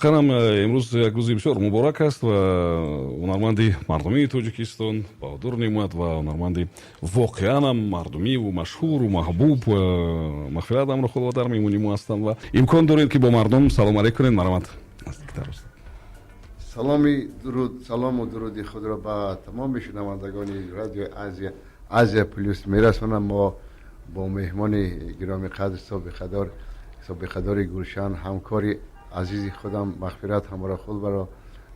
Воқеан ҳам, имрӯз як рӯзи бисёр муборак аст ва ҳунарманди мардумии Тоҷикистон Баҳодур Неъмат ва ҳунарманди воқеан ҳам мардумиву машҳуру маҳбуб Мағфират Ҳамроқулова дар меҳмони мо ҳастанд ва имкон доред, ки бо мардум салом алейк кунед. Марҳамат, наздиктар. Саломи дуруд, салому дуруди худро ба тамоми шунавандагони радиои Азия, Азия Плюс мерасонам. Мо бо меҳмони гиромиқадр, собиқадори Гулшан, ҳамкори азизи худам Мағфират Ҳамроқуловаро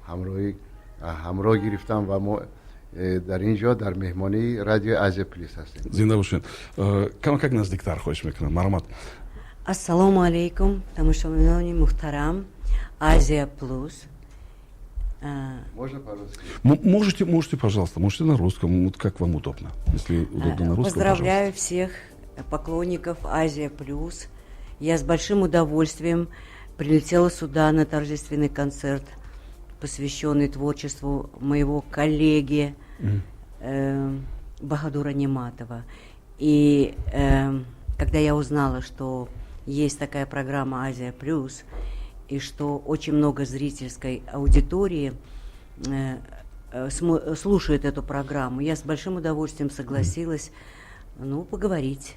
ҳамроҳ гирифтам ва мо дар ин ҷо дар меҳмонии радиои Азия Плюс ҳастем. Зинда бошед. Камакак наздиктар, хоҳиш мекунам, марҳамат. Ассалому алайкум, тамошобинони муҳтарам Азия Плюс. Можно по-русски? Можете, можете, пожалуйста, можете на русском, вот как вам удобно. Если удобно на русском. Поздравляю всех поклонников Азия Плюс. Я с большим удовольствием прилетела сюда на торжественный концерт, посвященный творчеству моего коллеги Бахадура Нематова. И когда я узнала, что есть такая программа «Азия Плюс», и что очень много зрительской аудитории слушает эту программу, я с большим удовольствием согласилась, ну, поговорить.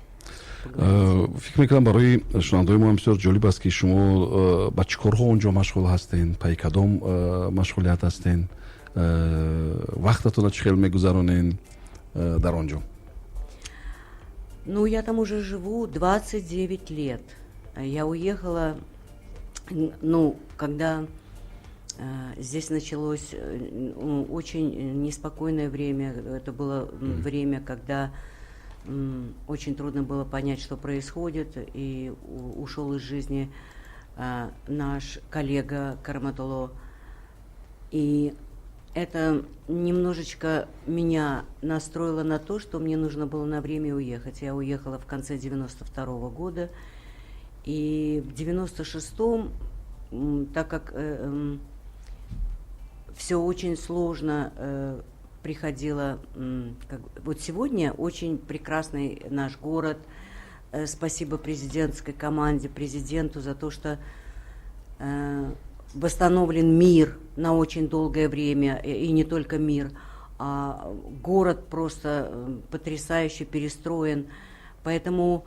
Фикр мекунам, барои шунавандаҳои мо ҳам бисёр ҷолиб аст, ки шумо ба чӣ корҳо он ҷо машғул ҳастен, пайи кадом машғулият ҳастен, вақтатонро чӣ хел мегузаронен дар он ҷо. Ну, я там уже живу 29 лет. Я уехала, ну, когда здесь началось очень неспокойное время. Это было время, когда очень трудно было понять, что происходит, и ушел из жизни наш коллега Кароматулло. И это немножечко меня настроило на то, что мне нужно было на время уехать. Я уехала в конце 92 года. И в 96-м, так как все очень сложно приходило, как, вот сегодня очень прекрасный наш город. Спасибо президентской команде, президенту за то, что восстановлен мир на очень долгое время, и не только мир, а город просто потрясающе перестроен. Поэтому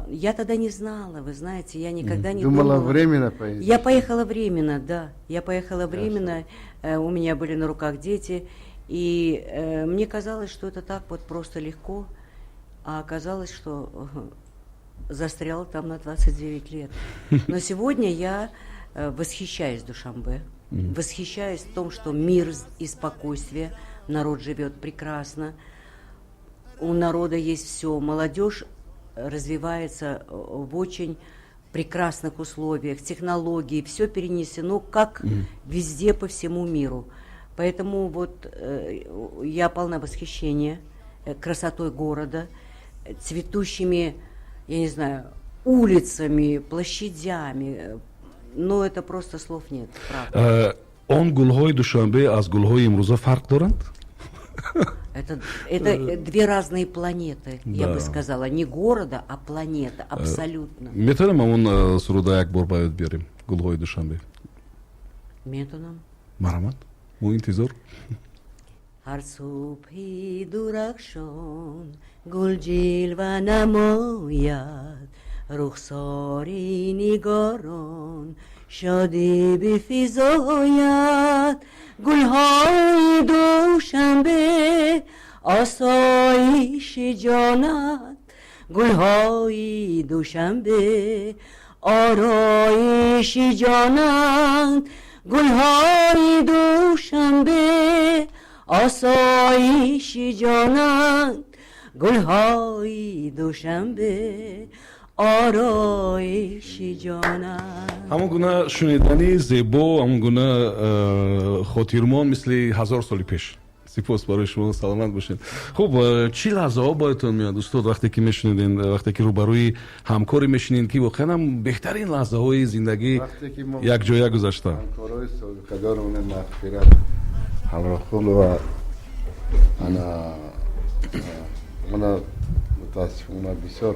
я тогда не знала, вы знаете, я никогда не думала. Думала, временно поедешь? Я поехала временно, да. Я поехала временно, у меня были на руках дети, и мне казалось, что это так вот просто легко, а оказалось, что застряла там на 29 лет. Но сегодня я восхищаюсь Душанбе, восхищаюсь в том, что мир и спокойствие, народ живет прекрасно, у народа есть все, молодежь развивается в очень прекрасных условиях, технологии, все перенесено, как везде по всему миру. Поэтому вот я полна восхищения красотой города, цветущими, я не знаю, улицами, площадями. Но это просто слов нет, правда. Он гулҳои Душанбе аз гулҳои имрӯза фарқ доранд? Это две разные планеты, я бы сказала. Не города, а планета, абсолютно. Метавонем ҳамон суруда як бор ба ёд биёрем, «Гулҳои Душанбе»? Метавонам. Марҳамат, мо интизор. Ҳар субҳи дурахшон гул ҷилва намояд, рухсори нигорон шодӣ бифизояд. Гулҳои Душанбе осоиши ҷонанд, гулҳои Душанбе ороиши ҷонанд, гулҳои Душанбе осоиши ҷонанд, гулҳои Душанбе ороиши ҷонанд. Ҳамон гуна шуниданӣ, зебо, ҳамон гуна хотирмон, мисли ҳазор соли пеш. Сипос барои шумо, саломат бошед. Хуб, чӣ лаҳзаҳо ба ёдтон меояд, устод, вақте ки мешуниден, вақте ки рӯбарӯи ҳамкоре мешинед, ки воқеан ҳам беҳтарин лаҳзаҳои зиндагӣ якҷоя гузашта? Ҳамкорои собиқадор Мағфират Ҳамроқулова ана мана мутаассифона бисёр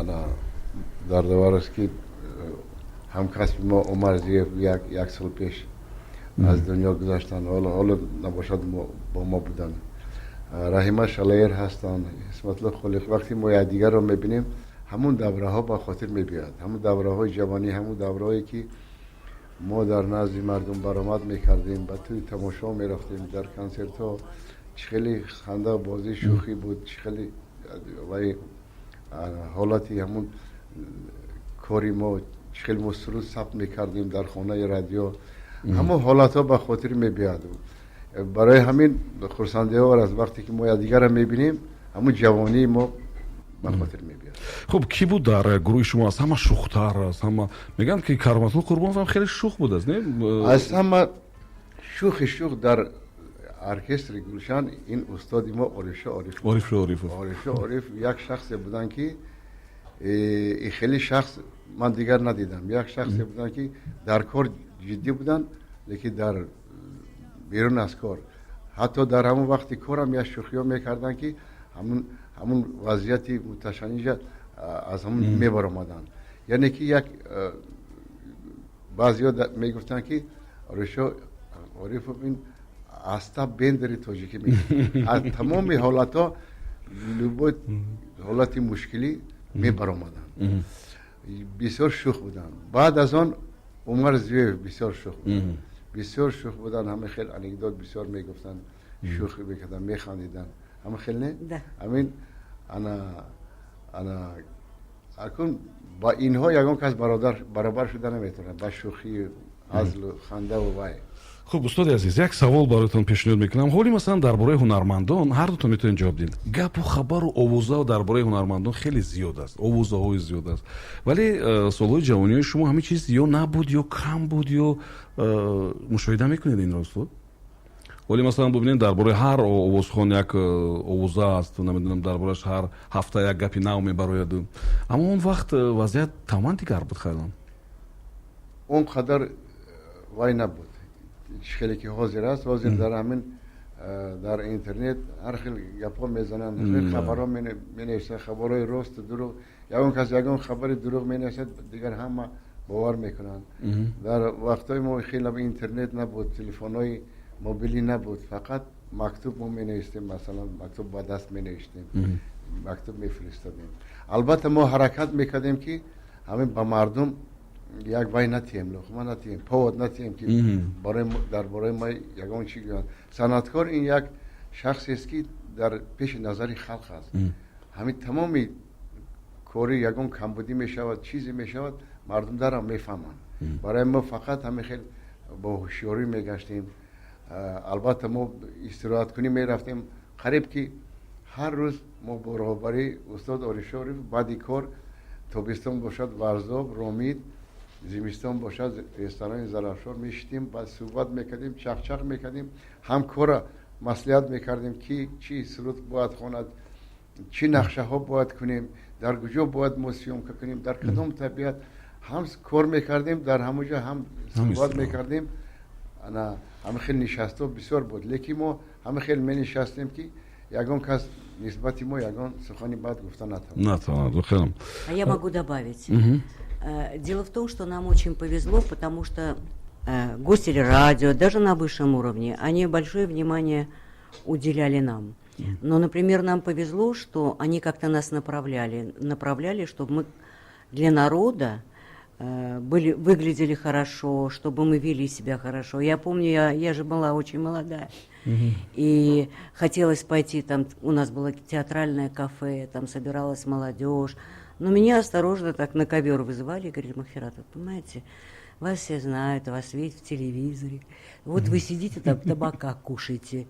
ана дардовар аст, ки Ҳамкасби мо Умар Зиёев як сол пеш аз дунё гузаштанд, ҳоло набошад, бо мо буданд. Раҳима Шалаир ҳастанд, Ҳисматулло Холиқ. Вақте мо якдигарро мебинем, ҳамун давраҳо ба хотир мебиёяд, ҳамун давраҳои ҷавонӣ, ҳамун давраҳое ки мо дар назди мардум баромад мекардем, ба тӯи тамошо мерафтем, дар консертҳо чӣ хеле ханда, бозӣ, шӯхӣ буд, чӣ хеле вай ҳолати ҳамун кори мо, чӣ хеле мо суруд сабт мекардем дар хонаи радио, ҳамон ҳолатҳо ба хотир мебиёяд. Барои ҳамин хурсандиовар аст, вақте ки мо якдигарро мебинем, ҳамун ҷавонии мо ба хотир мебиёяд. Хуб, кӣ буд дар гурӯҳи шумо аз ҳама шӯхтар? Аз ҳама мегӯянд, ки Кароматулло Қурбонов ҳам хеле шӯх будааст, не? Аз ҳама шӯхи шӯх дар оркестри Гулшан ин устоди мо Орифшо Ориф. Орифшо Орифов. Орифшо Ориф як шахсе буданд, ки хеле шахс ман дигар надидам. Як шахсе буданд, ки дар кор ҷиддӣ буданд, лекин дар берун аз кор, ҳатто дар ҳамон вақти корам як шӯхиҳо мекарданд, ки ҳамун вазъияти муташанниҷа аз ҳамун мебаромаданд. Яъне ки як баъзеҳо мегуфтанд, ки Орифшо Орифов ин Остап Бендери тоҷикӣ, аз тамоми ҳолатҳо, любой ҳолати мушкилӣ мебаромаданд. Бисёр шӯх буданд. Баъд аз он Умар Зиёев бисёр шӯх буданд, бисёр шӯх буданд. Ҳама хел анекдот бисёр мегуфтанд, шӯхӣ мекарданд, механдиданд. Ҳама хел, не? Ҳамин ана акун ба инҳо ягон кас баробар шуда наметавонад ба шӯхӣ, ҳазлу хандаву вай. Хуб, устоди азиз, як савол бароятон пешниҳод мекунам. Ҳоли масалан дар бораи ҳунармандон ҳар дутон метавонед ҷавоб диҳед. Гапу хабару овозао дар бораи ҳунармандон хеле зиёд аст, овозаҳои зиёд аст, вале солҳои ҷавониҳои шумо ҳамин чиз ё набуд, ё кам буд, ё мушоҳида мекунед инро, устод? Вале масалан бубинед, дар бораи ҳар овозхон як овоза аст, намедонам, дар борааш ҳар ҳафта як гапи нав мебарояду. Аммо он вақт вазъият тамоман дигар буд, хаёлам. Он қадар вай набуд, хеле ки ҳозир аст. Ҳозир дар ҳамин дар интернет ҳар хел гапҳо мезананд, хабарҳо менависанд, хабарҳои росту дурӯғ. Ягон кас ягон хабари дурӯғ менависад, дигар ҳама бовар мекунанд. Дар вақтҳои мо хеле интернет набуд, телефонҳои мобилӣ набуд, фақат мактуб мо менавистем, масалан, мактуб ба даст менавиштем, мактуб мефиристодем. Албатта, мо ҳаракат мекардем, ки ҳамин ба мардум як вай натиҳем, луқма натиҳем, повод натиҳем, ки дар бораи мо ягон чи гӯянд. Санъаткор ин як шахсест, ки дар пеши назари халқ аст. Ҳамин тамоми кори ягон камбудӣ мешавад, чизе мешавад, мардум дарам мефаҳманд. Барои мо фақат ҳамин хел бо ҳушёрӣ мегаштем. Албатта, мо истироҳаткунӣ мерафтем. Қариб ки ҳар рӯз мо бо роҳбарии устод Орифшо Ориф баъди кор, тобистон бошад Варзоб, Ромид, зимистон бошад ресторани Зарафшон мешитем, баъд суҳбат мекардем, чақчақ мекардем, ҳам кора маслиҳат мекардем, ки чӣ суруд бояд хонад, чӣ нақшаҳо бояд кунем, дар куҷо бояд мо съёмка кунем, дар кадом табиат. Ҳам кор мекардем дар ҳамон ҷо, ҳам суҳбат мекардем. Ана ҳама хел нишастҳо бисёр буд, лекин мо ҳама хел менишастем, ки ягон кас нисбати мо ягон сухани бад гуфта натавонад. Натавонад, воқеан. А я могу добавить. Дело в том, что нам очень повезло, потому что гости радио, даже на высшем уровне, они большое внимание уделяли нам. Но, например, нам повезло, что они как-то нас направляли, направляли, чтобы мы для народа выглядели хорошо, чтобы мы вели себя хорошо. Я помню, я же была очень молодая. И хотелось пойти, там у нас было театральное кафе, там собиралась молодежь. Но меня осторожно так на ковер вызывали и говорили: «Махфират, вы понимаете, вас все знают, вас видят в телевизоре. Вот вы сидите там, табака кушаете,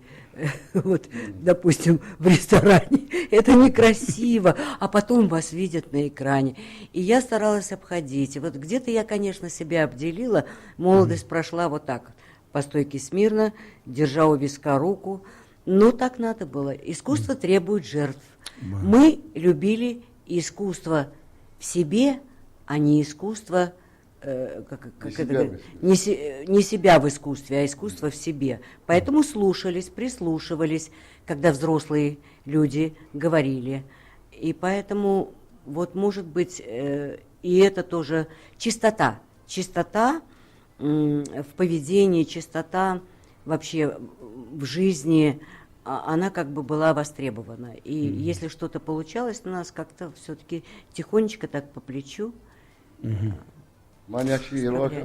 вот, допустим, в ресторане. Это некрасиво, а потом вас видят на экране». И я старалась обходить. Вот где-то я, конечно, себя обделила. Молодость прошла вот так, по стойке смирно, держа у виска руку. Но так надо было. Искусство требует жертв. Мы любили искусство в себе, а не искусство как Не это себя говорят, в искусстве. Не себя в искусстве, а искусство в себе. Поэтому слушались, прислушивались, когда взрослые люди говорили. И поэтому, вот, может быть, и это тоже чистота. Чистота в поведении, чистота вообще в жизни, она как бы была востребована. И если что-то получалось у нас, как-то все-таки тихонечко так по плечу. Ман як чиз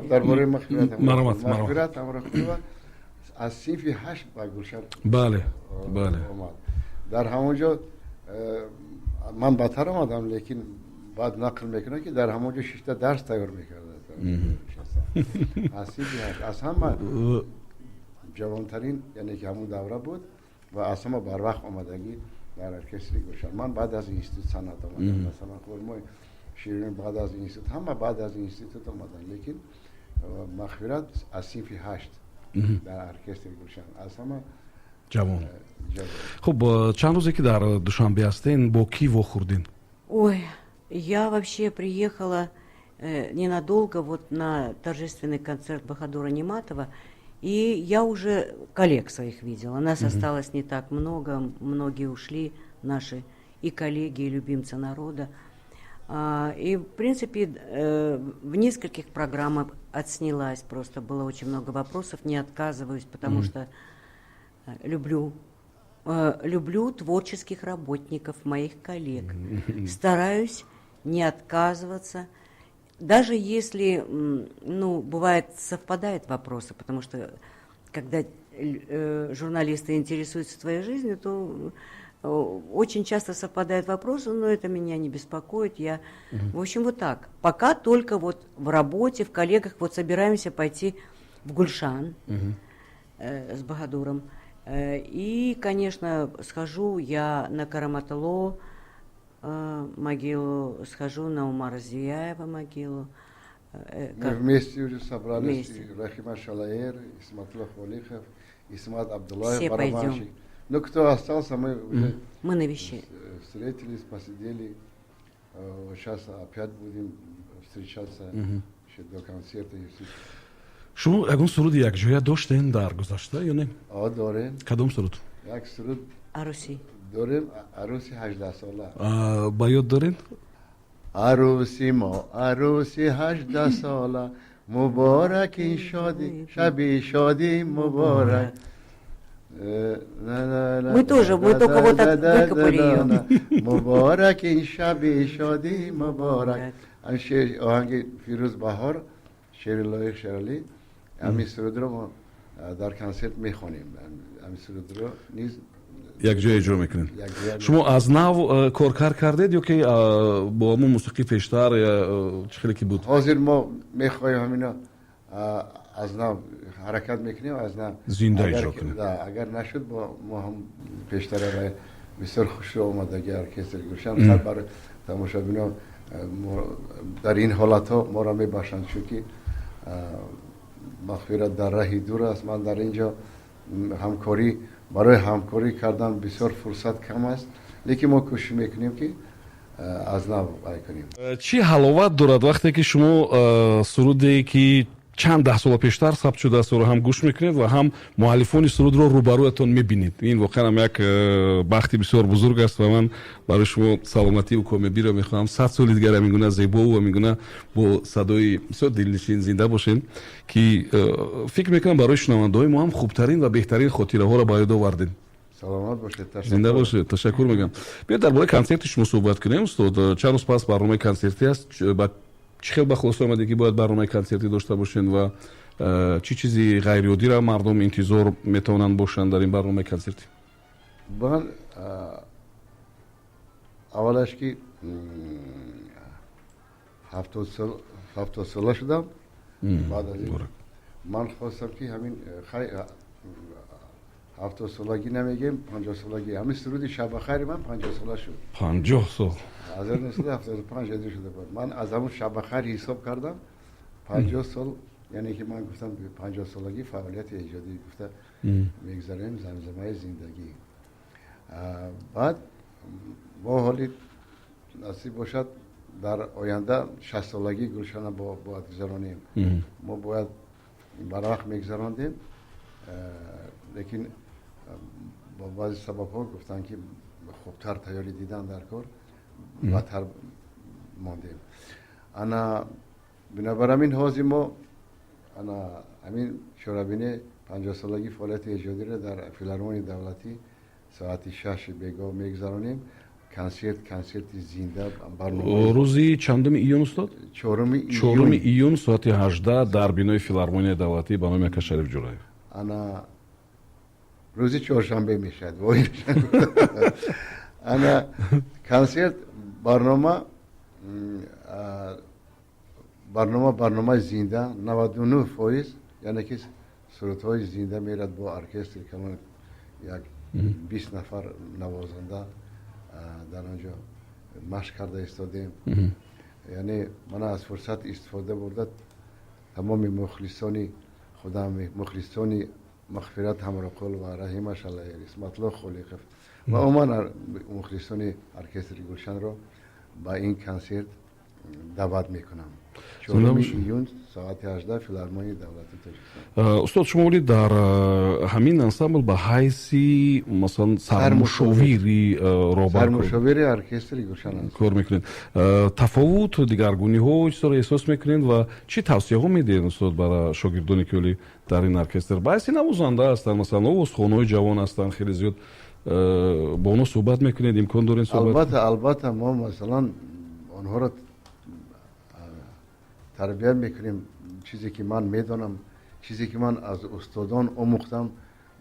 дар бораи Мағфират. Мағфират Амрақулова аз синфи 8 ба Гулшан бале бале омад. Дар ҳамон ҷо ман баъдтар омадам, лекин баъд нақл мекунам, ки дар ҳамон ҷо шишта дарс тайёр мекард. Аз синфи 8, аз ҳама ҷавонтарин, яъне ки ҳамон давра буд ва аз ҳама барвақт омадагӣ дар оркестри Гулшан. Ман баъд аз институт санъат омадам, масалан, Хурмои Ширин баъд аз институт, ҳама баъд аз институт омаданд, лекин Мағфират аз синфи 8 дар оркестри Гулшан, аз ҳама ҷавон. Хуб, чанд рӯзе ки дар Душанбе ҳастен, бо кӣ вохӯрдин? Ой, я вообще приехала ненадолго вот на торжественный концерт Бахадура Нематова, и я уже коллег своих видела. Нас осталось не так много, многие ушли, наши и коллеги, и любимцы народа. И, в принципе, в нескольких программах отснялась, просто было очень много вопросов, не отказываюсь, потому что люблю творческих работников, моих коллег. Стараюсь не отказываться, даже если, ну, бывает, совпадают вопросы, потому что когда журналисты интересуются твоей жизнью, то очень часто совпадают вопросы, но это меня не беспокоит. Я, в общем, вот так. Пока только вот в работе, в коллегах, вот собираемся пойти в Гульшан с Бахадуром. И, конечно, схожу я на Караматулло могилу, схожу на Умара Зияева могилу. Мы вместе уже собрались, вместе. Рахима Шалаер, Исматулла Холихов, Исмат Абдуллаев, все барабанщик. Пойдем. Ну, кто остался, мы уже Мы навещали. Встретились, посидели. Сейчас опять будем встречаться еще до концерта. Шумо ягон суруди якҷоя доштен дар гузашта ё не? О, дорем. Кадом суруд? Як суруд Арӯсӣ. Дорем, арӯси 18-сола. Ба ёд доред? Арӯси мо, арӯси 18-сола, муборак ин шодӣ, шаби шодӣ муборак. Мы тоже, мы только вот так выкопали ее. Муборак ин шаби шодӣ муборак. Оҳанги Фирӯз Баҳор, шеъри Лоиқ Шералӣ. Ҳамин сурудро мо дар консерт мехонем. Ҳамин сурудро низ якҷоя иҷро мекунед. Шумо аз нав коркар кардед ё ки бо ҳамон мусиқӣ пештар, чӣ хеле ки буд? Ҳозир мо мехоҳем ҳамино аз нав ҳаракат мекунем, аз нав зинда иҷро кунед. Агар нашуд, бо мо ҳам пештара бисёр хушрӯ омадаги оркестри Гулшан барои тамошобино дар ин ҳолатҳо моро мебахшанд, чунки Мағфират дар раҳи дур аст, ман дар ин ҷо ҳамкорӣ, барои ҳамкорӣ кардан бисёр фурсат кам аст, лекин мо кӯшиш мекунем, ки аз нав вай кунем. Чӣ ҳаловат дорад, вақте ки шумо суруде ки чанд даҳ сола пештар сабт шудааст, ро ҳам гӯш мекунед ва ҳам муаллифони сурудро рӯбарӯятон мебинед? Ин воқеан ҳам як бахти бисёр бузург аст ва ман барои шумо саломативу комёбиро мехоҳам. 100 соли дигар ҳамин гуна зебову ҳамин гуна бо садои бисёр дилнишин зинда бошем, ки фикр мекунам, барои шунавандаҳои мо ҳам хубтарин ва беҳтарин хотираҳоро ба ёд овардем. Саломат бошед. Зинда бошед, ташаккур мегӯям. Биёед, дар бораи консерти шумо суҳбат кунем, устод. Чанд рӯз пас барномаи консертӣ аст. Чӣ хел ба хулоса омадед, ки бояд барномаи консертӣ дошта бошен ва чӣ чизи ғайриоддиро мардум интизор метавонанд бошанд дар ин барномаи консертӣ? Ман аввалаш ки 70-сола шудам, баъд аз ин ман хостам, ки ҳамин 70-солагӣ намегем, 50-солагӣ, ҳамин суруди Шабахайри ман 50-сола шуд. 50 сол. 1975 эҷод шуда буд. Ман аз ҳамон Шабахайр ҳисоб кардам 50 сол, яъне ки ман гуфтам, 50-солагӣ фаъолияти эҷодӣ гуфта мегзарем, замзамаи зиндагӣ. Баъд бо ҳоли насиб бошад, дар оянда 60-солагии Гулшана бояд гузаронем. Мо бояд барвақт мегузарондем, лекин бо баъзе сабабҳо гуфтанд, ки хубтар тайёрӣ дидан дар кор, баъдтар мондем. Ана. Бинобар ҳамин ҳозир мо ана ҳамин чорабини 50-солагии фаъолияти эҷодиро дар филармонияи давлатӣ соати 6 бегоҳ мегузаронем. Консерти зинда, барнома. Рӯзи чандуми июн, устод? 4 июн. 4 июн, соати 18, дар бинои филармонияи давлатӣ ба номи ака Шариф Ҷураев. Ана, рӯзи чоршанбе мешавад. Ана, консерт, барнома, барномаи зинда, 99%, яъне ки сурудҳои зинда мерад бо оркестри калон, як 20 нафар навозанда дар он ҷо машқ карда истодем. Яъне ман аз фурсат истифода бурда тамоми мухлисони худам, мухлисони Мағфират Ҳамроқул ва Раҳима Шалаир, Исматулло Холиқов ва умуман мухлисони оркестри Гулшанро ба ин консерт даъват мекунам. 4 июн, соати 18, филармонияи давлатии Тоҷикистон. Устод, шумо вале дар ҳамин ансамбл ба ҳайси, масалан, сармушовири роҳбар Сармушовири оркестри Гулшан аст. кор мекунед. Тафовут, дигаргуниҳо чизоро эҳсос мекунед ва чӣ тавсияҳо медиҳед, устод, бара шогирдоне, ки оли дар ин оркестр ба ҳайси навозанда ҳастанд, масалан, овозхонҳои ҷавон ҳастанд хеле зиёд? Бо онҳо суҳбат мекунед, имкон доред суҳбат? Албатта, мо, масалан, онҳоро тарбият мекунем. Чизе ки ман медонам, чизе ки ман аз устодон омӯхтам,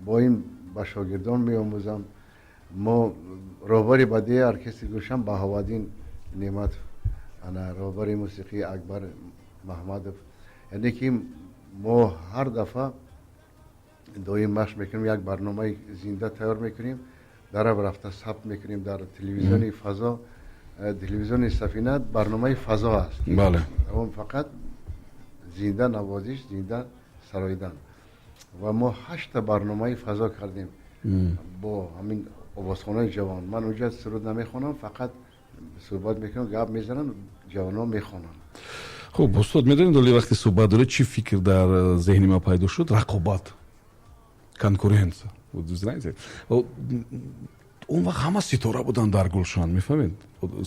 бо ин ба шогирдон меомӯзам. Мо роҳбари бадии оркестри Гулшан Баҳоваддин Неъматов, ана, роҳбари мусиқии Акбар Маҳмадов, яъне ки мо ҳар дафъа доим машқ мекунем, як барномаи зинда тайёр мекунем, дарав рафта сабт мекунем дар телевизиони Фазо, телевизиони Сафина барномаи Фазо аст. Он фақат зинда навозиш, зинда сароидан, ва мо ҳашта барномаи Фазо кардем бо ҳамин овозхонаи ҷавон. Ман унҷа суруд намехонам, фақат суҳбат мекунам, гап мезанам, ҷавонон мехонанд. Хуб, устод, медонед, оли вақте суҳбат доред, чӣ фикр дар зеҳни ман пайдо шуд? Рақобат, конкуренция. Вот знаете, он вақт ҳама ситора буданд дар Гулшан, мефаҳмед,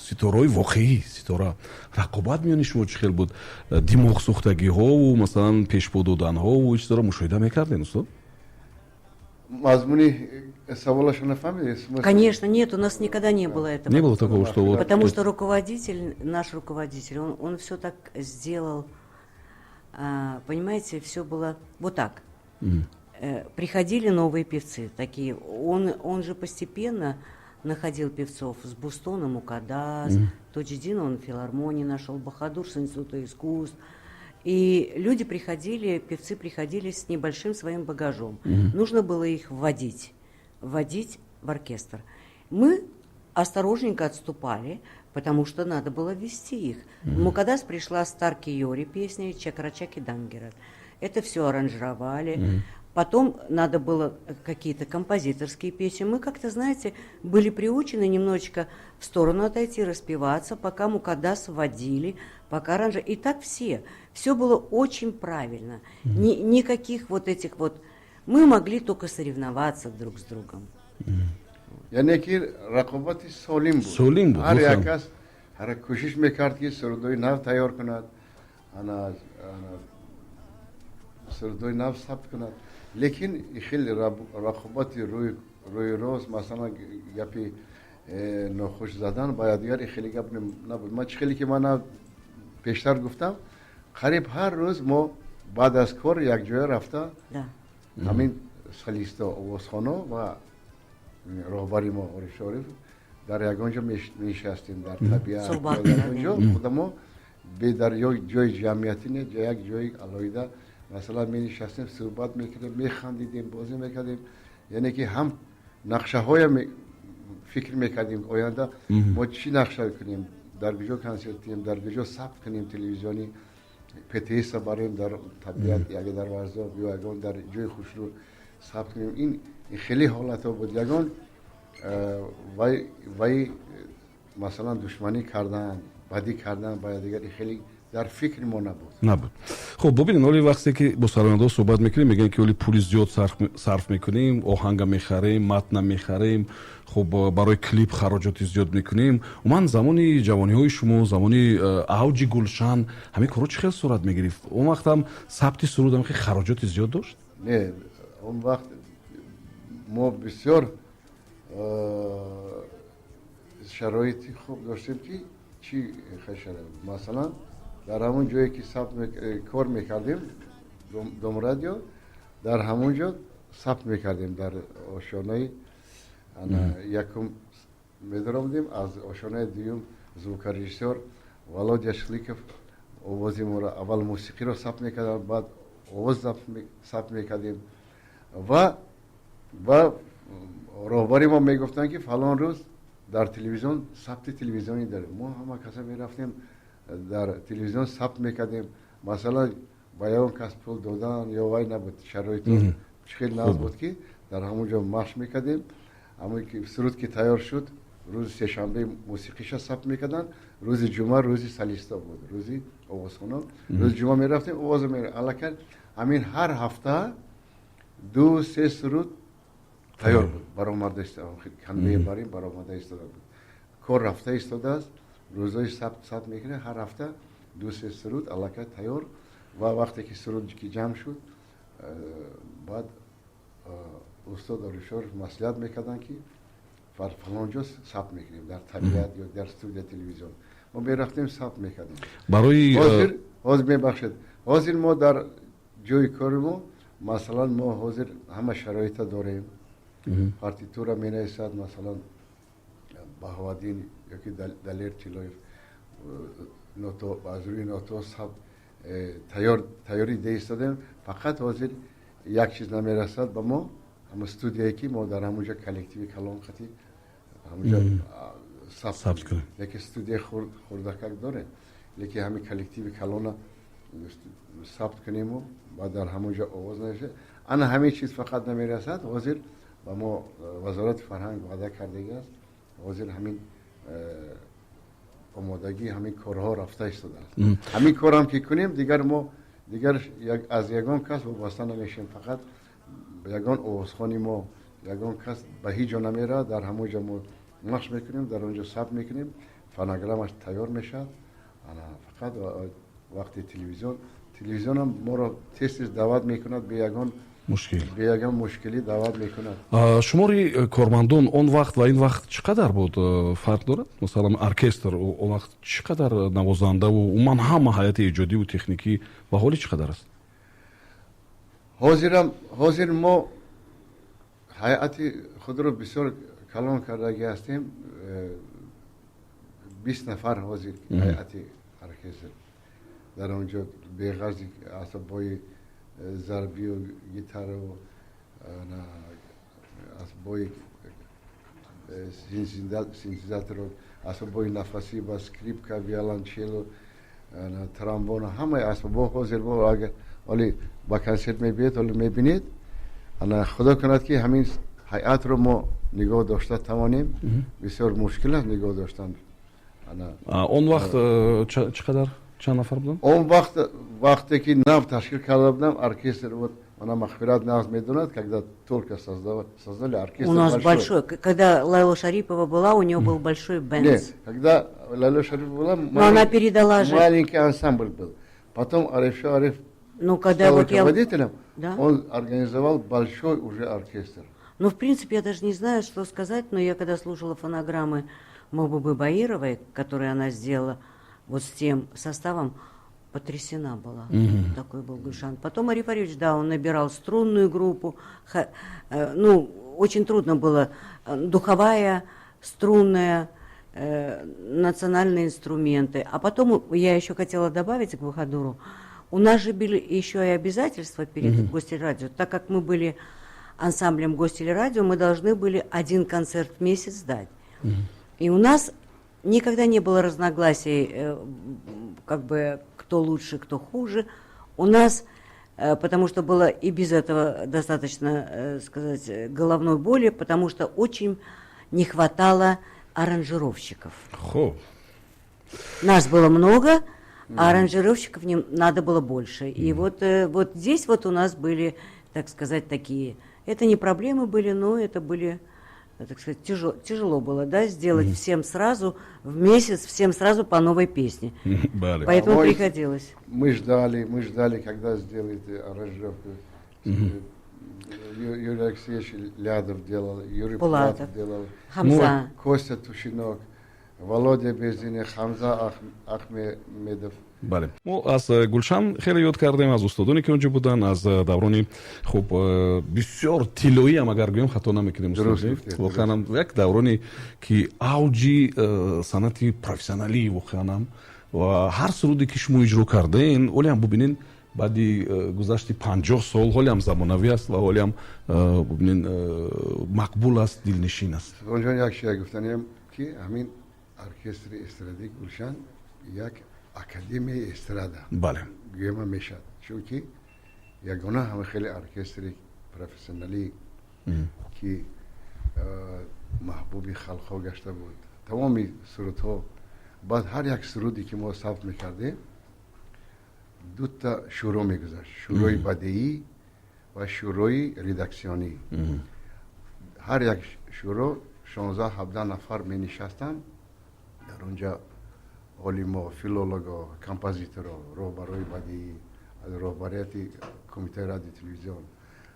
ситораҳои воқеӣ, ситора. Рақобат миёни шумо чӣ хел буд? Димоғсӯхтагиҳову, масалан, пешпо доданҳову чизоро мушоҳида мекардем, устод? Мазмуни саволашо нафаҳмидед? Конечно, нет, у нас никогда не было этого. Не было такого, что вот Потому что руководитель, наш руководитель, он все так сделал, понимаете, все было вот так. Приходили новые певцы, такие. Он же постепенно находил певцов с Бустоном Мукадас, Тоджидин он в филармонии нашел, Бахадур с Института искусств. И люди приходили, певцы приходили с небольшим своим багажом. Нужно было их вводить, вводить в оркестр. Мы осторожненько отступали, потому что надо было ввести их. Мукадас пришла с Тарки Йори песней «Чакрачаки Дангера». Это все аранжировали. Потом надо было какие-то композиторские песни. Мы как-то, знаете, были приучены немножечко в сторону отойти, распеваться, пока Мукадас вводили, пока аранжи. И так все. Все было очень правильно. Никаких вот этих вот. Мы могли только соревноваться друг с другом. Яъне ки рақобати солим буд. Солим буд. Ҳар як кас ҳар кӯшиш мекард, ки сурудҳои нав тайёр кунад, ана сурудҳои нав сабт кунад, лекин хеле рақобати рӯи рост, масалан, гапи нохуш задан ба якдигар, хеле гап набуд. Ман чӣ хеле ки ман пештар гуфтам, қариб ҳар рӯз мо баъд аз кор якҷоя рафта, ҳамин солисто, овозхоно ва роҳбари мо Ориф Шориф дар ягон ҷо менишастем, дар табиат, ягон ҷо худамо дар ҷои ҷамъиятӣ не, як ҷои алоҳида, масалан, менишастем, суҳбат мекардем, механдидем, бозӣ мекардем, яъне ки ҳам нақшаҳоя фикр мекардем, оянда мо чӣ нақша кунем, дар куҷо консерт диҳем, дар куҷо сабт кунем, телевизиони ПТС барем, дар табиат, яге дар Варзоб ё ягон дар ҷои хушрӯ сабт кунем. Ин хеле ҳолатҳо буд. Ягон вай, масалан, душманӣ кардан, бадӣ кардан ба якдигар хеле. Дар фикри мо набуд. Набуд. Хуб, бубинед, ҳоли вақте ки бо сарояндаҳо суҳбат мекунем, мегӯянд, ки ҳоли пули зиёд сарф мекунем, оҳанга мехарем, матна мехарем, хуб, барои клип хароҷоти зиёд мекунем. Умуман, замони ҷавониҳои шумо, замони авҷи Гулшан, ҳамин корҳо чӣ хел сурат мегирифт? Он вақтам сабти суруд ҳам хел хароҷоти зиёд дошт? Не, он вақт мо бисёр шароити хуб доштем, ки чӣ шароит, масалан, дар ҳамон ҷое ки сабт кор мекардем, Дом радио, дар ҳамон ҷо сабт мекардем. Дар ошёнаи якум медаромадем, аз ошёнаи дуюм звукорежиссёр Володя Шликов овози моро, аввал мусиқиро сабт мекардам, баъд овоз сабт мекардем. Ва роҳбари мо мегуфтанд, ки фалон рӯз дар телевизион сабти телевизионӣ дорем. Мо ҳама каса мерафтем, дар телевизион сабт мекардем. Масалан, ба ягон кас пул додан ё вай набуд. Шароито хеле нағз буд, ки дар ҳамон ҷо машқ мекардем. Ҳамон ки суруд ки тайёр шуд, рӯзи сешанбе мусиқиша сабт мекарданд, рӯзи ҷумъа рӯзи солисто буд, рӯзи овозхонон. Рӯзи ҷумъа мерафтем, овоз, аллакай ҳамин ҳар ҳафта ду се суруд тайёр буд, баромада, конвейер баромада истода буд, кор рафта истодааст. Рӯзои сабт мекунем, ҳар ҳафта ду се суруд аллакай тайёр. Ва вақте ки суруд ки ҷамъ шуд, баъд устод Орифшо маслиҳат мекарданд, ки фалон ҷо сабт мекунем, дар табиат ё дар студия телевизион. Мо мерафтем, сабт мекардем. Барои Ҳозир, мебахшед, ҳозир мо дар ҷои кори мо, масалан, мо ҳозир ҳама шароита дорем. Партитура менависад, масалан, Баҳоваддин ёки Далер Тилоев, ното, аз рӯи ното сабт тайёрӣ деистодем. Фақат ҳозир як чиз намерасад ба мо, ҳама студияе, ки мо дар ҳамонҷо коллективи калон қати ҳамонҷо сабт кунем. Лекин студияи хурдакак дорем, лекин ҳамин коллективи калона сабт кунему баъд дар ҳамонҷо овоз навиша. Ана ҳамин чиз фақат намерасад. Ҳозир ба мо Вазорати фарҳанг ваъда кардагӣ аст. Ҳозир ҳамин омодагӣ, ҳамин корҳо рафта истодааст. Ҳамин корам ки кунем, дигар мо дигар аз ягон кас вобаста намешем. Фақат ягон овозхони мо, ягон кас ба ҳеҷ ҷо намеравад. Дар ҳамон ҷо мо машқ мекунем, дар он ҷо сабт мекунем, фонограммаш тайёр мешавад. Фақат вақти телевизионам моро тез тез даъват мекунад, бе ягон мушкил. Бе ягон мушкилӣ даъват мекунад. Шумори кормандон он вақт ва ин вақт чӣ қадар буд? Фарқ дорад? Масалан, оркестр он вақт чӣ қадар навозандаву умуман ҳама ҳайати эҷодиву техникӣ ва ҳоли чӣ қадар аст? Ҳозирам, ҳозир мо ҳайати худро бисёр калон кардагӣ ҳастем. 20 нафар ҳозир ҳайати оркестр. Дар он ҷо беғарзи асбобҳои зарбию гитару асбобҳои синтезатору асбобҳои нафасӣ ва скрипка, виолончелу, тромбону, ҳамаи асбобҳо. Ҳозир мо агар ҳоли ба консерт мебиед, ҳоли мебинед. Ана худо кунад, ки ҳамин ҳайатро мо нигоҳ дошта тавонем. Бисёр мушкил аст нигоҳ доштан. Он вақт чӣ қадар, чанд нафар буданд? Он вақт, вақте ки нав ташкил карда будам оркестр, вот она Махфират нағз медонад, когда только создали оркестр. У нас большой. Когда Лайла Шарипова была, у нее был большой бенд. Нет, когда Лайла Шарипова была, Но она передала же. Маленький ансамбль был. Потом Арифшо Ариф Ну, когда стал вот я руководителем, Да? он организовал большой уже оркестр. Ну, в принципе, я даже не знаю, что сказать, но я когда слушала фонограммы Мабубы Баировой, которые она сделала вот с тем составом, потрясена была. Такой был Гульшан. Потом Ариф Арифович, да, он набирал струнную группу. Ну, очень трудно было. Духовая, струнная, национальные инструменты. А потом я еще хотела добавить к Бахадуру. У нас же были еще и обязательства перед Гостелерадио. Так как мы были ансамблем Гостелерадио, мы должны были один концерт в месяц дать. И у нас никогда не было разногласий, как бы кто лучше, кто хуже. У нас, потому что было и без этого достаточно, сказать, головной боли, потому что очень не хватало аранжировщиков. Хуб. Нас было много, А аранжировщиков не надо было больше. И вот здесь вот у нас были, так сказать, такие. Это не проблемы были, но это были, так сказать, тяжело было, да, сделать всем сразу, в месяц, всем сразу по новой песне. Бале. Поэтому А приходилось. Мы ждали, когда сделают аранжировку. Юрий Алексеевич Лядов делал, Юрий Пулатов. Пулатов делал, Хамза. Костя Тушинок, Володя Безине, Хамза Ахмедов. Бале, мо аз Гулшан хеле ёд кардем, аз устодоне, ки онҷо буданд, аз даврони хуб, бисёр тиллоиам агар гӯем, хато намекунем. Дуруст гуфтед. Воқеанам як давроне, ки авҷи санъати профессионалӣ воқеанам, ва ҳар суруде, ки шумо иҷро карден, ҳолиам бубинен, баъди гузашти 50 сол ҳолиам замонавӣ аст ва ҳолиам, бубинен, мақбул аст, дилнишин аст. Субҳонҷон, як чиз гуфтаниям, ки ҳамин оркестри эстрадии Гулшан як академияи эстрада гӯяма мешавад, чунки ягона ҳама хеле оркестри профессионалӣ, ки маҳбуби халқҳо гашта буд. Тамоми сурудҳо, баъд ҳар як суруде, ки мо сабт мекардем, дута шӯро мегузашт: шӯрои бадеӣ ва шӯрои редаксионӣ. Ҳар як шӯро 16-17 нафар менишастанд. Дар онҷа олимо, филолого, композиторо, роҳбарои бадеӣ, аз роҳбарияти кумитаи радио телевизион,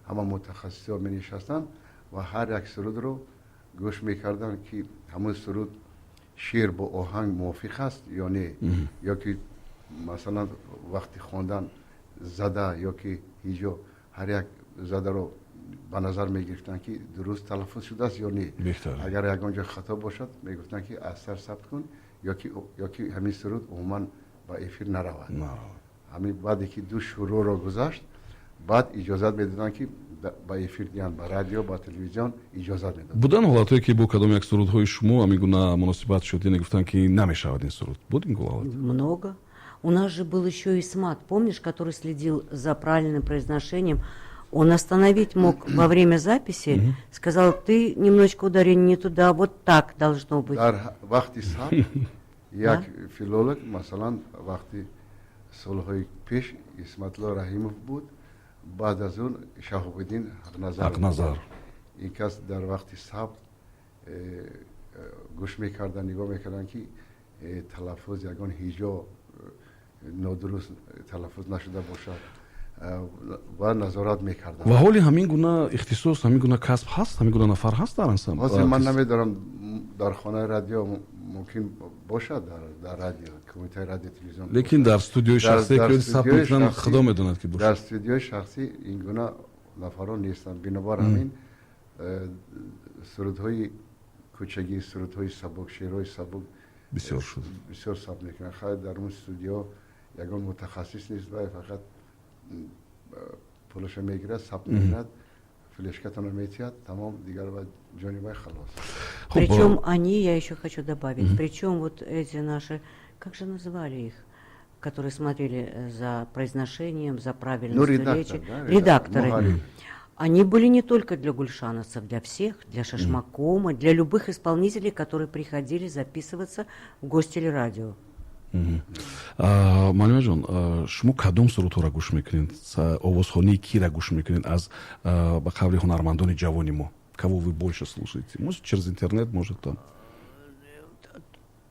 ҳама мутахассисҳо менишастанд ва ҳар як сурудро гӯш мекарданд, ки ҳамун суруд шеър бо оҳанг мувофиқ аст ё не, ё ки масалан вақти хондан зада ё ки ҳиҷо, ҳар як задаро ба назар мегирифтанд, ки дуруст талаффуз шудааст ё не. Агар ягон ҷо хато бошад, мегуфтанд, ки аз сар сабт кун ё ки ҳамин суруд умуман ба эфир наравад. Ҳамин баъде ки ду шӯроро гузашт, баъд иҷозат медоданд, ки ба эфир диҳанд, ба радио, ба телевизион иҷозат медоданд. Буданд ҳолатҳое, ки бо кадом як сурудҳои шумо ҳамин гуна муносибат шуд, яъне гуфтанд, ки намешавад ин суруд? Буд ин гуна ҳолат? Много. У нас же был еще Исмат, помнишь, который следил за правильным произношением. Он остановить мог во время записи, сказал: «Ты немножечко ударение не туда, вот так должно быть». Дар вақти сабт як филолог, масалан, вақти солҳои пеш Исматулло Раҳимов буд, баъд аз он Шаҳобиддин Ҳақназар. Ҳақназар. Ин кас дар вақти сабт гӯш мекарданд, нигоҳ мекарданд, ки талаффуз, ягон ҳиҷо нодуруст талаффуз нашуда бошад, ва назорат мекарданд. Ва ҳоли ҳамин гуна ихтисос, ҳамин гуна касб ҳаст, ҳамин гуна нафар ҳаст дар ансамбл? Ҳозир ман намедонам, дар хонаи радио мумкин бошад, дар радио, кумитаи радио телевизион. Лекин дар студиои шахсие, ки сабт мекунанд, худо медонад, ки бошад. Дар студиои шахсӣ ин гуна нафарон нестанд. Бинобар ҳамин сурудҳои кӯчагӣ, сурудҳои сабук, шеърҳои сабук бисёр шуд. Бисёр сабт мекунанд. Хайр, дар он студио ягон мутахассис нест ва фақат пулаша мегирад, сабт мекунад, флешкатонро метиҳад, тамом, дигар ва ҷонибай халос. Причем они, я еще хочу добавить, причем вот эти наши, как же называли их, которые смотрели за произношением, за правильностью, ну, речи, да, редакторы. Они были не только для гульшановцев, для всех, для Шашмакома, для любых исполнителей, которые приходили записываться в Гостелерадио. Маълумаҷон, шумо кадом сурудҳоро гӯш мекунед, овозхонии кира гӯш мекунед аз, ба қавли, ҳунармандони ҷавони мо? Кого вы больше слушаете? Может, через интернет, может, там?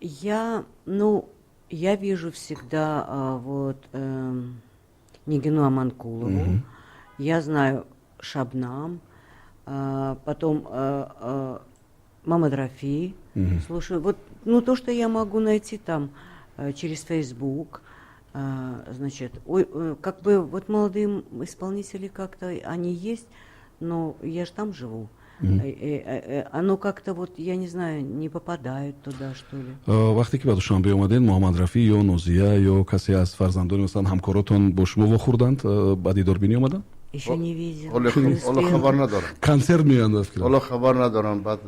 Я, ну, я вижу всегда вот Нигину Аманкулову, я знаю Шабнам, потом Мамад Рафи, слушаю. Вот, ну, то, что я могу найти там через Facebook, значит, ой, как бы вот молодые исполнители как-то, они есть, но я же там живу. Оно как-то вот, я не знаю, не попадают туда, что ли. Вақте ки ба Душанбе омадед, Муҳаммад Рафӣ ё Нозия ё касе аз фарзандони, масалан, ҳамкоротон бо шумо вохӯрданд, ба дидорбинӣ омаданд? Еще не видел. Ҳоло хабар надорам. Консерт меоянд. Ҳоло хабар надорам, баъд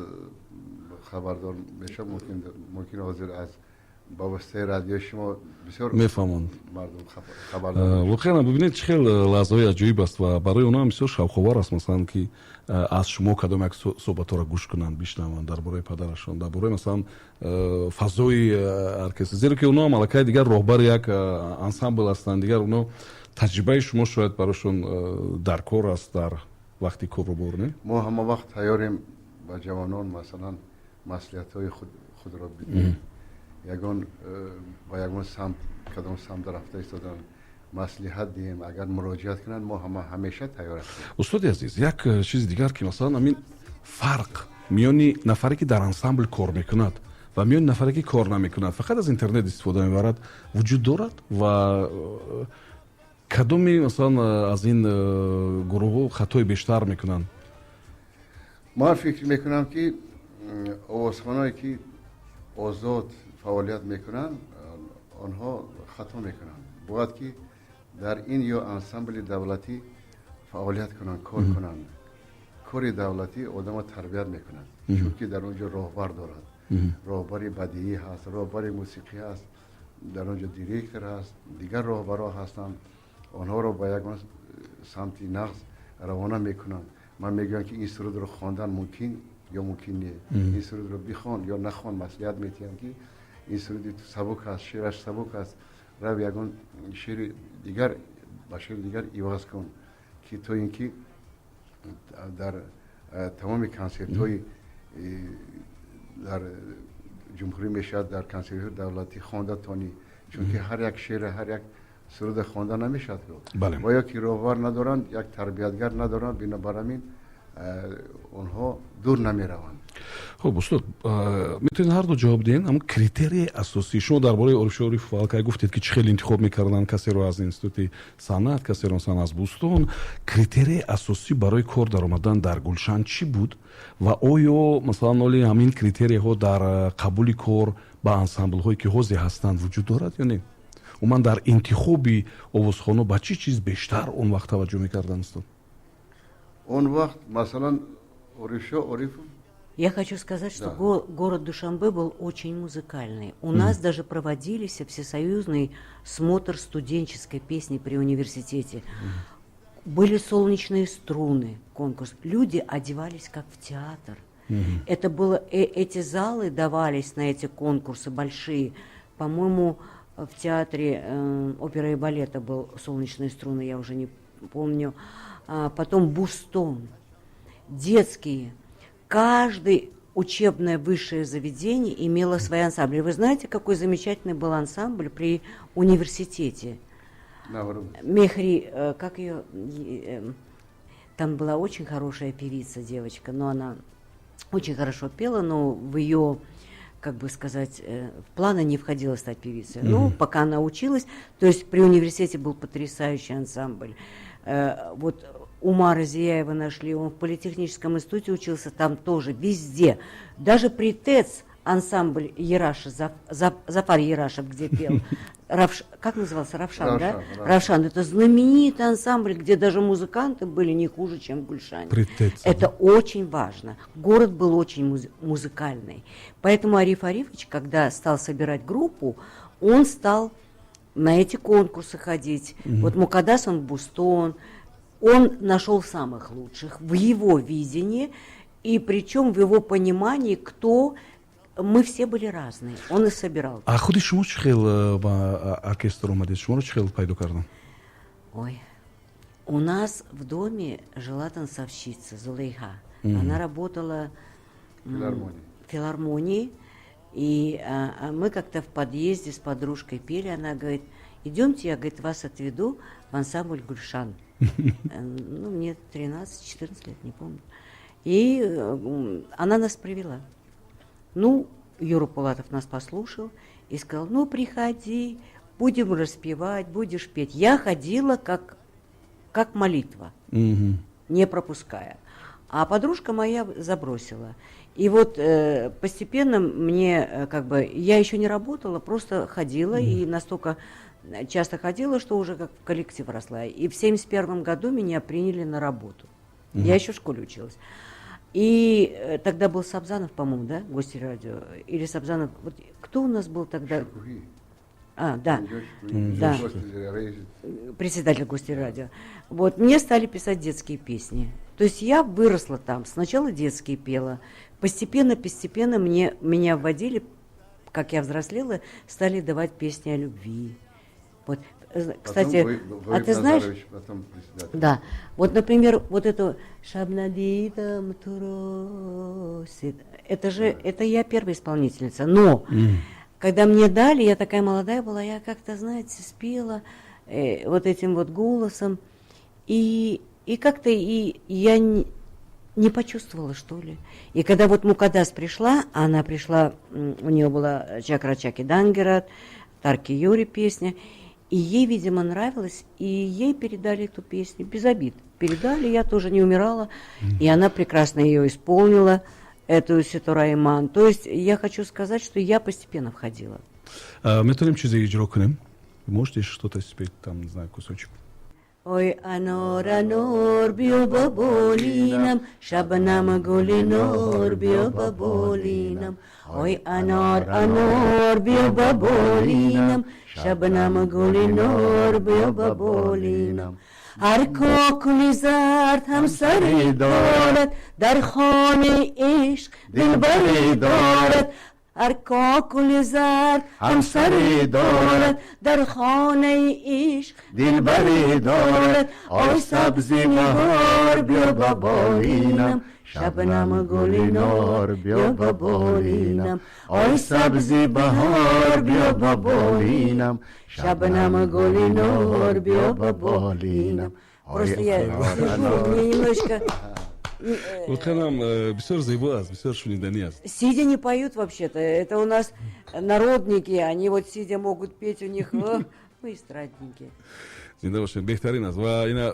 хабардор мешавам. Мумкин ҳозир аз Ба воситаи радиои шумо бисёр мефаҳманд. Мардум хабар доранд. Воқеан, бибинед, чӣ хел лаҳзаҳои аҷоиб аст ва барои онҳо ҳам бисёр шавқовар аст, масалан, ки аз шумо кадом як суҳбатҳоро гӯш кунанд, бишнаванд дар бораи падарашон, дар бораи, масалан, фазои оркестр, зеро ки онҳо ҳам аллакай дигар роҳбари як ансамбл ҳастанд. Дигар онҳо таҷрибаи шумо шояд барошон дар кор аст дар вақти корубор, не? Мо ҳама вақт тайёрем ба ҷавонон, масалан, маслиҳатҳои худро бидиҳем. Ягон ба ягон самт, кадом самт рафта истодан, маслиҳат диҳем. Агар муроҷиат кунанд, мо ҳама ҳамеша тайёр ҳастем. Устоди азиз, як чизи дигар, ки масалан ҳамин фарқ миёни нафаре, ки дар ансамбл кор мекунад, ва миёни нафаре, ки кор намекунад, фақат аз интернет истифода мебарад, вуҷуд дорад ва кадоми, масалан, аз ин гурӯҳҳо хатои бештар мекунанд? Ман фикр мекунам, ки овозхоное, ки озод фаъолият мекунанд, онҳо хато мекунанд. Бояд ки дар ин ё ансамбли давлатӣ фаъолият кунанд, кор кунанд. Кори давлатӣ одамро тарбият мекунад, чунки дар он ҷо роҳбар дорад, роҳбари бадиӣ ҳаст, роҳбари мусиқӣ ҳаст, дар он ҷо директор ҳаст, дигар роҳбарҳо ҳастанд, онҳоро ба ягон самти нағз равона мекунанд. Ман мегӯям, ки ин сурудро хондан мумкин ё мумкин не, ин сурудро бихон ё нахон. Маслиҳат метиҳам, ки ин суруди ту сабук аст, шеъраш сабук аст, рав ягон шеъри дигар ба шеъри дигар иваз кун, ки то ин ки дар тамоми консертҳои дар ҷумҳурӣ мешавад, дар консертҳои давлатӣ хонда тонӣ, чунки ҳар як шеър, ҳар як суруда хонда намешавад. Ва ё ки роҳбар надоранд, як тарбиятгар надоранд, бинобар ҳамин онҳо дур намераванд. Хуб, устод, метавонед ҳарду ҷавоб диҳед. Ҳамн критерияи асосӣ, шумо дар бораи Орифшо Орифов аллакай гуфтед, ки чӣ хел интихоб мекарданд: касеро аз институти санъат, касеро, масалан, аз Бӯстон. Критерияи асосӣ барои кор даромадан дар Гулшан чӣ буд ва оё, масалан, оли ҳамин критерияҳо дар қабули кор ба ансамблҳое, ки ҳозир ҳастанд, вуҷуд дорад ё не? Умуман, дар интихоби овозхоно ба чӣ чиз бештар он вақт таваҷҷӯҳ мекарданд, устод? Он вақт, масалан, Орифшо Орифов Я хочу сказать, что город Душанбе был очень музыкальный. У нас даже проводились всесоюзный смотр студенческой песни при университете. Были «Солнечные струны», конкурс. Люди одевались как в театр. Это было, эти залы давались на эти конкурсы большие. По-моему, в театре оперы и балета был «Солнечные струны», я уже не помню. А потом Бустон, детские. Каждый учебное высшее заведение имело свои ансамбли. Вы знаете, какой замечательный был ансамбль при университете? Мехри, как ее, там была очень хорошая певица, девочка, но она очень хорошо пела, но в ее, как бы сказать, в планы не входило стать певицей. Ну, пока она училась, то есть при университете был потрясающий ансамбль. Вот Умара Зияева нашли, он в политехническом институте учился, там тоже, везде. Даже при ТЭЦ ансамбль Яраша, Зафар Ярашев, где пел. Как назывался? Равшан, Равшан, да? Равшан. Равшан. Это знаменитый ансамбль, где даже музыканты были не хуже, чем в Гульшане. При ТЭЦ. Это очень важно. Город был очень музыкальный. Поэтому Ариф Арифович, когда стал собирать группу, он стал на эти конкурсы ходить. Вот Мукадас, он Бустон, он нашел самых лучших в его видении, и причем в его понимании, кто мы все были разные. Он их собирал. А худи шумо чӣ хел ба оркестр омадед? Шуморо чӣ хел пайдо карданд? Ой, у нас в доме жила танцовщица Зулейха. Она работала Филармонии. В филармонии. И мы как-то в подъезде с подружкой пели. Она говорит: «Идемте, я, говорит, вас отведу в ансамбль Гульшан». Ну, мне 13-14 лет, не помню. И она нас привела. Ну, Юра Пулатов нас послушал и сказал: «Ну, приходи, будем распевать, будешь петь». Я ходила как молитва, не пропуская. А подружка моя забросила. И вот постепенно мне, как бы, я еще не работала, просто ходила и настолько часто ходила, что уже как в коллектив росла. И в 1971 году меня приняли на работу. Я еще в школе училась. И тогда был Сабзанов, по-моему, да, Гостелерадио? Или Сабзанов. Вот кто у нас был тогда? А, да. Да. Председатель Гостелерадио. Вот, мне стали писать детские песни. То есть я выросла там. Сначала детские пела. Постепенно, постепенно меня вводили, как я взрослела, стали давать песни о любви. Вот. Кстати, потом а ты знаешь, потом председатель. Да, вот, например, вот эту «Шаб надидам туро», это же, это я первая исполнительница, но когда мне дали, я такая молодая была, я как-то, знаете, спела вот этим вот голосом, и как-то и я не почувствовала, что ли. И когда вот Мукаддас пришла, она пришла, у нее была «Чак-ра чаки дангирад», «Тарки ёри» песня, и ей, видимо, нравилось, и ей передали эту песню, без обид. Передали, я тоже не умирала, и она прекрасно ее исполнила, эту «Ситораи ман». То есть я хочу сказать, что я постепенно входила. Метавонем чизе иҷро кунем? Можете что-то спеть там, не знаю, кусочек? Ой, анор, анор, биё ба болинам, Шабнам гули нор, биё ба болинам. Ой, анор, анор, биё ба болинам, Шабнам гули нор, биё ба болинам. Ҳар кокули зард ҳамсаре дорад, дар хонаи ишқ дилбаре дорад. Ҳар кокули зард ҳамсаре дорад, дар хонаи ишқ дилбаре дорад. Ой, сабзи баҳор, биё ба болинам, Шабнам гули нор, биё ба болинам. Ой, сабзи баҳор, биё ба болинам, Шабнам гули нор, биё ба болинам. Просто я сижу, мне немножечко. Воқеан бисёр зебо аст, бисёр шуниданӣ аст. Сидя не поют вообще-то. Это у нас народники, они вот сидя могут петь, у них, мы эстрадники. Зинда бошед, беҳтарин аст. Ва ина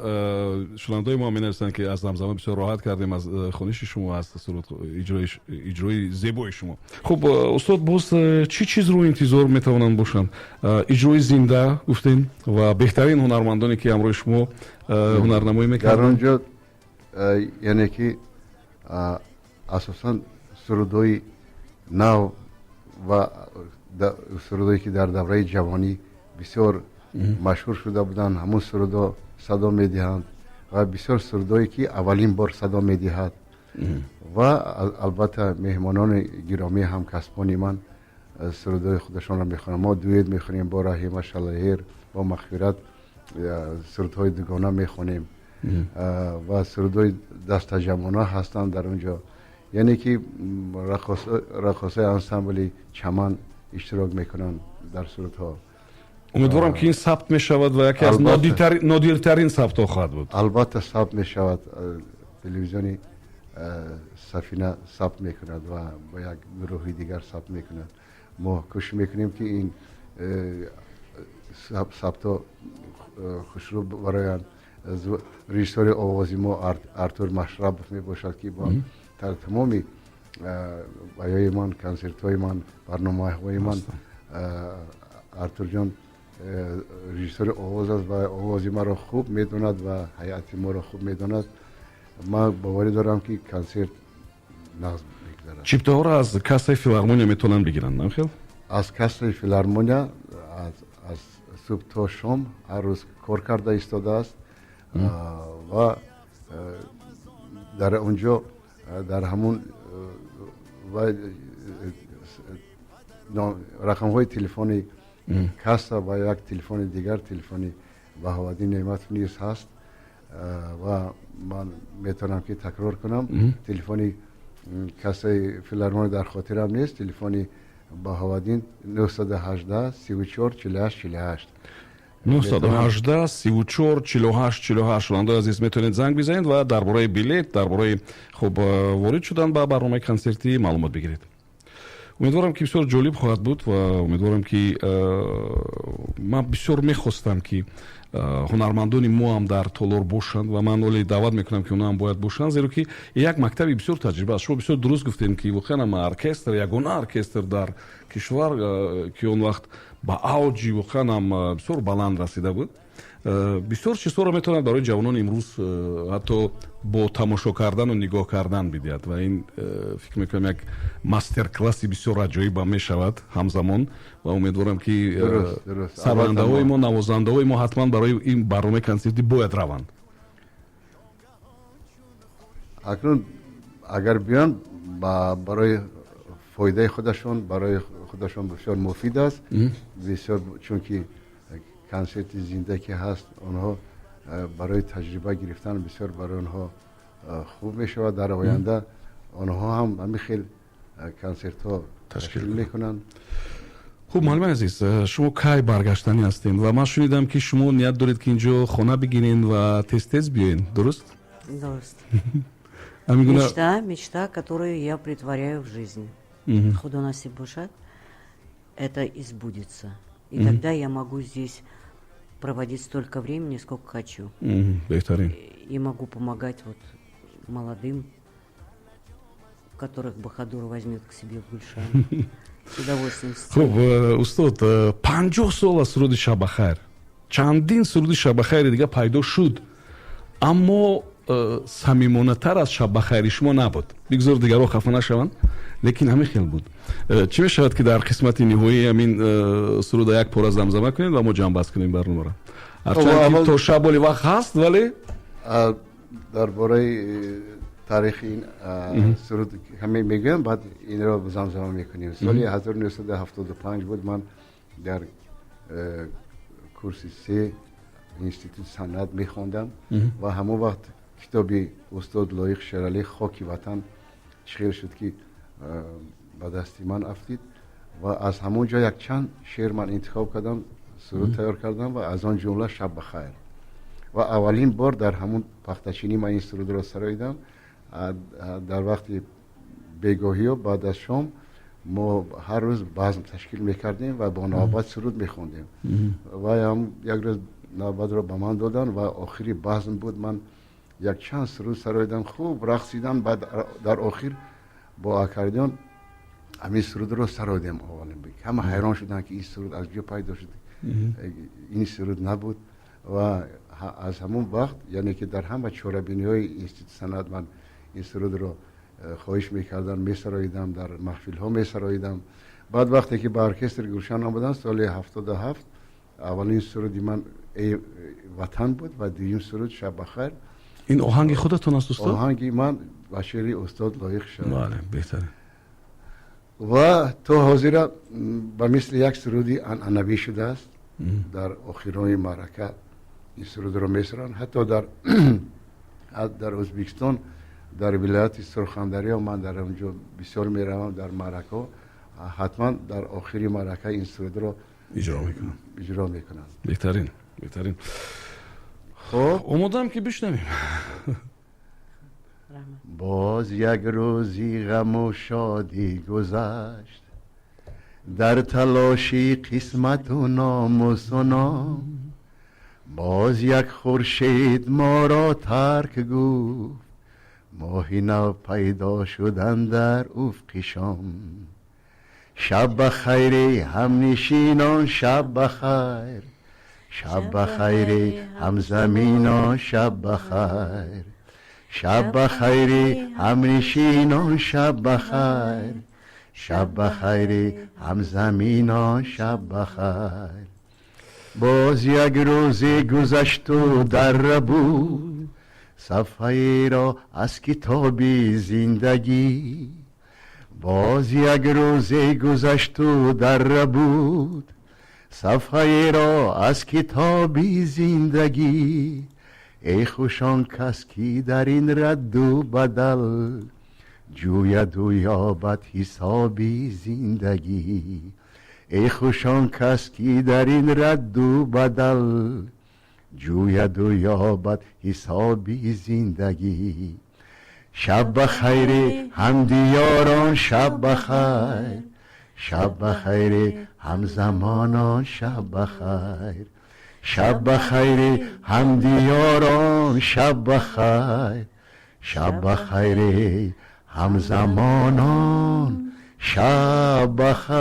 шунавандаои мо менависанд, ки аз замзама бисёр роҳат кардем аз хониши шумо, аз суруд иҷрои зебои шумо. Хуб, устод, боз чӣ чизро интизор метавонанд бошанд? Иҷрои зинда гуфтем ва беҳтарин ҳунармандоне, ки ҳамроҳи шумо ҳунарнамоӣ мекарданд. Дар он ҷо, яъне ки асосан сурудҳои нав ва сурудҳое, ки дар давраи ҷавонӣ бисёр машҳур шуда буданд, ҳамун сурудҳо садо медиҳанд ва бисёр сурудҳое, ки аввалин бор садо медиҳад. Ва албатта меҳмонони гиромӣ, ҳамкасбони ман сурудҳои худашонро мехонанд. Мо дуэт мехонем бо Раҳима Шалаер, бо Мағфират сурудҳои дугона мехонем ва сурудҳои дастаҷамъона ҳастанд дар он ҷо, яъне ки раққосаи ансамбли Чаман иштирок мекунанд дар сурудҳо. Умедворам, ки ин сабт мешавад ва яке аз нодиртарин сабтҳо хоҳад буд. Албатта сабт мешавад, телевизиони Сафина сабт мекунад ва бо як гурӯҳи дигар сабт мекунад. Мо кӯшиш мекунем, ки ин сабтҳо хушрӯ бароянд. Режиссори овози мо Артур Машрабов мебошад, ки бо дар тамоми баёи ман, консертҳои ман, барномаҳои ман Артурҷон режиссори овоз аст ва овози маро хуб медонад ва ҳайати моро хуб медонад. Ман боварӣ дорам, ки консерт нағз мегузарад. Чиптаҳоро аз кассаи филармония метавонанд бигиранд, намхел? Аз кассаи филармония аз субҳ то шом ҳар рӯз кор карда истодааст ва дар он ҷо дар ҳамун ва рақамҳои телефони касса ва як телефони дигар, телефони Баҳоваддин Неъматов низ ҳаст ва ман метавонам, ки такрор кунам. Телефони кассаи филармония дар хотирам нест, телефони Баҳоваддин 918 34 48 48. 918 34 48 48. Шунавандаои азиз, метавонед занг бизанед ва дар бораи билет, дар бораи, хуб, ворид шудан ба барномаи консертӣ маълумот бигиред. Умедворам, ки бисёр ҷолиб хоҳад буд ва умедворам, ки ман бисёр мехостам, ки ҳунармандони мо ҳам дар толор бошанд ва ман оле даъват мекунам, ки онҳо ҳам бояд бошанд, зеро ки як мактаби бисёр таҷриба аст. Шумо бисёр дуруст гуфтем, ки воқеан ҳам оркестр, ягона оркестр дар кишвар, ки он вақт ба авҷи воқеан ҳам бисёр баланд расида буд. Бисёр чизҳоро метавонад барои ҷавонони имрӯз ҳатто бо тамошо кардану нигоҳ кардан бидиҳад ва ин, фикр мекунам, як мастер-класси бисёр аҷоибам мешавад ҳамзамон ва умедворам, ки сарояндаҳои мо, навозандаҳои мо ҳатман барои ин барномаи консертӣ бояд раванд. Акнун агар биён, барои фоидаи худашон, барои худашон бисёр муфид аст бисёр, чунки консерти зинда ки ҳаст, онҳо барои таҷриба гирифтан бисёр барои онҳо хуб мешавад. Дар оянда онҳо ҳам ҳамин хел консертҳо ташкил мекунанд. Хуб, муаллими азиз, шумо кай баргаштанӣ ҳастем? Ва ман шунидам, ки шумо ният доред, ки инҷо хона бигирен ва тез тез биёен, дуруст? Дуруст. Мечта, мечта, которую я претворяю в жизнь. Худо насиб бошад, это избудется. И тогда я могу здесь проводить столько времени, сколько хочу. Беҳтарин. И могу помогать вот молодым, которых Бахадур возьмет к себе в Гульшан. С удовольствием. Хуб, устод, 50 сол аз суруди «Шабахайр». Чандин суруди «Шабахайри» дига пайдо шуд, аммо самимонатар аз «Шабахайри» шумо набуд. Бигзор дигарҳо хафа нашаванд, лекин ҳамин хел буд. Чӣ мешавад, ки дар қисмати ниҳоии ҳамин суруда як пора замзама кунем ва мо ҷамъбаст кунем барномаро, ҳарчанд ки то шаб оли вақт ҳаст, вале Дар бораи таърихи ин суруд каме мегӯям, баъд инро замзама мекунем. Соли 1975 буд, ман дар курси се институти санъат мехондам ва ҳамон вақт китоби устод Лоиқ Шералӣ «Хоки ватан» чӣ хел шуд, ки ба дасти ман афтид ва аз ҳамон ҷо якчанд шеър ман интихоб кардам, суруд тайёр кардам ва аз он ҷумла «Шаб бахайр». Ва аввалин бор дар ҳамон пахтачинӣ ман ин сурудро сароидам. Дар вақти бегоҳиё, баъд аз шом, мо ҳар рӯз базм ташкил мекардем ва бо навбат суруд мехондем. Ва як рӯз навбатро ба ман доданд ва охири базм буд, ман якчанд суруд сароидам, хуб рақсидам, баъд дар охир бо аккордеон ҳамин сурудро сароидем. Ҳама ҳайрон шуданд, ки ин суруд аз ҷо пайдо шуд, ин суруд набуд. Ва аз ҳамон вақт, яъне ки дар ҳама чорабиниҳои институти санъат ман ин сурудро хоҳиш мекардам, месароидам, дар маҳфилҳо месароидам. Баъд вақте ки ба оркестри Гулшан омадам, соли 77, аввалин суруди ман «Эй ватан» буд ва дуюм суруд «Шаб бахайр». Ин оҳанги худатон аст, устод? Оҳанги ман ва шеъри устод Лоиқ Шералӣ. Бале, беҳтарин. Ва то ҳозира ба мисли як суруди анъанавӣ шудааст. Дар охирони маърака ин сурудро месароянд. Ҳатто дар Ӯзбекистон, дар вилояти Сурхандарё, ман дар он ҷо бисёр меравам, дар маъракаҳо ҳатман дар охири маърака ин сурудро иҷро мекунанд. Иҷро мекунанд. Беҳтарин, беҳтарин. Хуб. Омодаам, ки бишнавем. Боз як рӯзи ғаму шодӣ гузашт дар талоши қисмату номусу ном. Боз як хуршед моро тарк гуфт, моҳи нав пайдо шуд андар уфқи шом. Шаб бахайр, ҳамнишинон, шаб бахайр, шаб бахайр, ҳамзаминон, шаб бахайр, шаб бахайр, ҳамнишинон, шаб бахайр, шаб бахайр, ҳамзаминон, шаб бахайр. Боз як рӯзе гузашту дар рабуд сафҳаеро аз китоби зиндагӣ. Боз як рӯзе гузашту дар рабуд сафҳаеро аз китоби зиндагӣ. Эй хуш он кас, ки дар ин радду бадал ҷӯяду ёбад ҳисоби зиндагӣ. Эй хуш он кас, ки дар ин радду бадал ҷӯяду ёбад ҳисоби зиндагӣ. Шаб бахайр, ҳамдиёрон, шаб бахайр, шаб бахайр, ҳамзамонон, шаб бахайр, шаб бахайр, ҳамдиёрон, шаб бахайр, шаб бахайр,ҳамзамонон, шаб бахайр.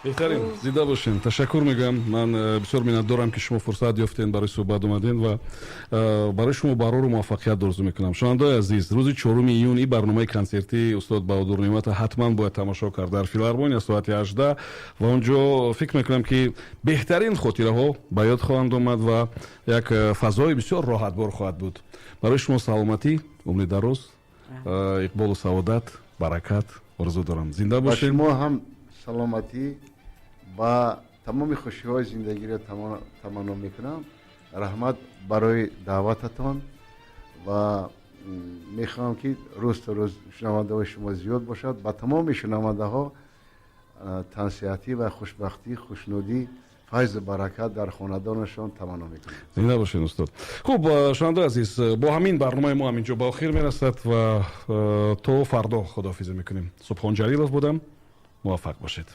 Беҳтарин, зинда бошем. Ташаккур мегӯям. Ман бисёр миннатдорам, ки шумо фурсат ёфтем, барои суҳбат омадем ва барои шумо барору муваффақият орзу мекунам. Шунавандаои азиз, рӯзи 4 июн ин барномаи консертии устод Баҳодур Неъмата ҳатман бояд тамошо кард дар филармония соати 18 ва он ҷо фикр мекунам, ки беҳтарин хотираҳо ба ёд хоҳанд омад ва як фазои бисёр роҳатбор хоҳад буд. Барои шумо саломатӣ, умри дароз, иқболу саодат, баракат орзу дорам. Зинда бошед. Шумо ҳам саломатӣ ва тамоми хушиҳои зиндагиро таманно мекунам. Раҳмат барои даъвататон ва мехоҳам, ки рӯз то рӯз шунавандаҳои шумо зиёд бошад. Ба тамоми шунавандаҳо тансиҳатӣ ва хушбахтӣ, хушнудӣ, файзу баракат дар хонадонашон таманно мекунам. Зинда бошед, устод. Хуб, шунавандаи азиз, бо ҳамин барномаи мо ҳаминҷо ба охир мерасад ва то фардо худоҳофизӣ мекунем. Субҳон Ҷалилов будам. Муваффақ бошед.